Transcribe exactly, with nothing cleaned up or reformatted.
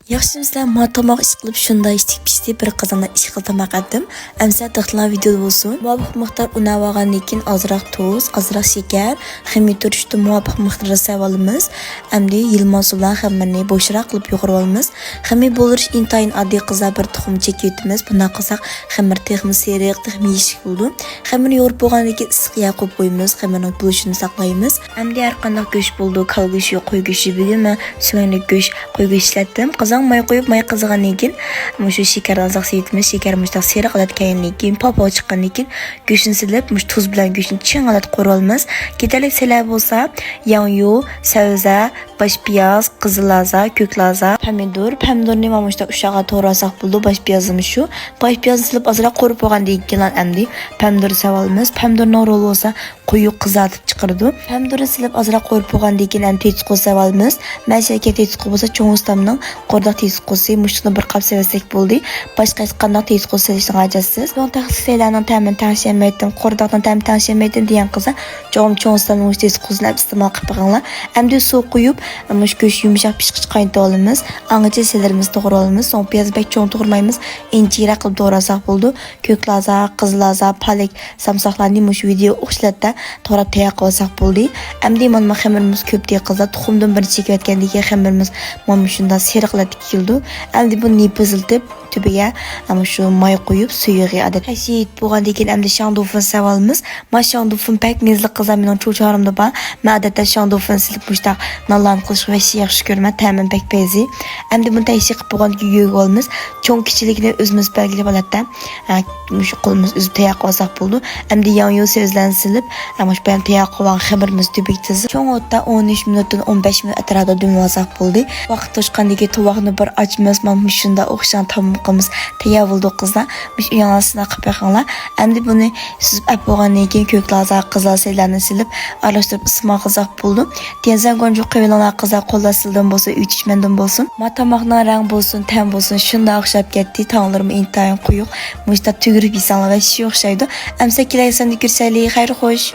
ياخشىمۇسىلەر؟ ما تاماق ئىش قىلىپ شۇنداق ئىشتىك پىشتى، بىر قازاندا ئىش قىلىپ تاماق ئەتتىم. ئەمسە دىقتىڭلار ۋىدېودا بولسۇن. مۇۋاپىق مىقدار ئۇن ئەۋالغاندىن كېيىن ئازراق تۇز، ئازراق شېكەر، خېمىر تۈرۈشتە مۇۋاپىق مىقداردا سېلىۋالىمىز. ئەمدى يىلمان سۇ بىلەن خېمىرنى بوشراق قىلىپ يۇغۇرۇۋالىمىز. خېمىر بولدۇرۇش ئىنتايىن ئاددىي قىزلار، بىر تۇخۇم چېكىۋېتىمىز. بۇنداق قىلساق خېمىر تېخىمۇ سېرىق، تېخىمۇ يېشىل بولىدۇ. خېمىرنى يورۇپ بولغاندىن كېيىن ئىسسىق يەرگە قويۇپ قويىمىز. خېمىرنىڭ بولۇشىنى ساقلايمىز. ئەمدى ھەر قانداق گۆش بولىدۇ، كالا گۆشى، قوي گۆشى، بۈگۈن مەن سۆڭەكلىك گۆش، قوي گۆشى ئىشلەتتىم. قازانغا ماي قويۇپ، ماي قىزىغاندىن كېيىن مۇشۇ شېكەرنى ئازراق سېلىۋېتىمىز. شېكەر مۇشۇنداق سېرىق ھالەتكە كەلگەندىن كېيىن، پاپاۋ چىققاندىن كېيىن گۆشنى سېلىپ، مۇشۇ تۇز بىلەن گۆشنى چىڭ ھالەتتە قورۇۋالىمىز. كېتەرلىك سېلەر بولسا ياڭيۇ، سەۋزە، باش پىياز، قىزىل لازا، كۆك لازا، پەمىدۇر. پەمىدۇرنى مانا مۇشۇنداق ئۇششاققا توغرىساق بولىدۇ. باش پىيازنىمۇ شۇ. باش پىيازنى سېلىپ ئازراق قورۇپ بولغاندىن كېيىن ئەمدى پەمىدۇر سېلىۋالىمىز. پەمىدۇرنىڭ رولى بولسا قويۇق قىزارتىپ چىقىرىدۇ. پەمىدۇرنى سېلىپ ئازراق قورۇپ بولغاندىن كېيىن ئەمدى تېتىتقۇ سېلىۋالىمىز. مەن سەلكە تېتىتقۇ بولسا چوڭ ئۇستامنىڭ قورداق تېتىتقۇسى. مۇشۇنى بىر قاپ سېلىۋەتسەك بولدى. باشقا ھېچقانداق تېتىتقۇ سېلىشنىڭ ھاجەتسىز. چوڭ تەخسىلىك سەيلەرنىڭ تەمىنى تەڭشىيەلمەيتتىم، قورداقنىڭ تەمىنى تەڭشىيەلمەيتتىم دېگەن قىزلار چوقۇم چوڭ ئۇستامنىڭ مۇشۇ تېتىتقۇسىنى ئىستېمال قىلىپ بېقىڭلار. ئەمدى سۇ قۇيۇپ، مۇشۇ گۆش يۇمشاق پىشقىچە قاينىتىۋالىمىز. ئاڭغىچە سېلىرىمىزنى توغرىۋالىمىز. سوڭ پىيازنى بەك چوڭ توغرىمايمىز، ئىنچىكىرەك قىلىپ توغرىساق بولىدۇ. كۆك لازا، قىزىل لازا، پالەك، سامساقلارنى مۇشۇ ۋىدېو ئوخشاش ھالەتتە توغراپ تەييار قىلىۋالساق بولدى. ئەمدى مانا خېمىرىمىز كۆپتى قىزلار. تۇخۇمدىن بىرنى چېكىۋەتكەندىن كېيىن خېمىرىمىز مانا مۇشۇنداق سېرىق ھالەتكە كېلىدۇ. ئەمدى بۇنى نېپىزلىتىپ، تۈبىگە مانا شۇ ماي قويۇپ، سۈيىگە ئادەت. قەشە يېتىپ بولغاندىن كېيىن ئەمدى شاڭدۇفېن سېلىۋالىمىز. مانا شاڭدۇفېن بەك مەززىلىك قىزلار، مېنىڭ چوچۇرامدا بار. مەن ئادەتتە شاڭدۇفېن سېلىپ مۇشۇنداق نانلارنى قىلىشقا ۋەھشىي ياخشى كۆرىمەن، تەمى بەك پەيزى. ئەمدى بۇنى تەشۋىق قىلىپ بولغاندىن كېيىن يۆگىۋالىمىز. چوڭ كىچىكلىكىنى ئۆزىمىز بەلگىلەپ ئالاتتى. ھە، مۇشۇ قولىمىز ئۆزى تەييار قىلىۋالساق بولىدۇ. ئەمدى ياڭيۇ سۆزلەرنى سېلىپ، ھە، مۇشۇ بىلەن تەييار قىلغان خېمىرىمىزنى تۈبىگە تىزىپ، چوڭ ئوتتا ئون ئۈچ مىنۇتتىن ئون بەش مىنۇت ئەتراپىدا دۈملىۋالساق بولدى. ۋاقىت توشقاندىن كېيىن تاۋاقنى بىر ئاچىمىز، مانا مۇشۇنداق ئوخشىغان تامىقىمىز تەييار بولدى قىزلار. مۇشۇ ئۆيۈڭلار سىناپ قىلىپ بېقىڭلار. ئەمدى بۇنى سۈزۈپ ئەپ بولغاندىن كېيىن كۆك لازا، قىزىل سەيلەرنى سېلىپ ئارىلاشتۇرۇپ ئىستېمال قىلساق بولىدۇ. تيەنزەن گونجۇ قىلىۋېلىڭلار قىزلار، قولدا سىلىدىن بولسۇن، ئۆي چۈشمەندىن بولسۇن. ما تاماقنىڭ رەڭ بولسۇن، تەم بولسۇن، شۇنداق ئوخشاپ كەتتى. تاۋاقلىرىمۇ ئىنتايىن قويۇق. مۇشۇنداق تۈگۈرۈپ يېسەڭلار ۋەھشىي ئوخشايدۇ. ئەمسە كېلەيسەندە كۆرۈشەيلى. خەير خوش.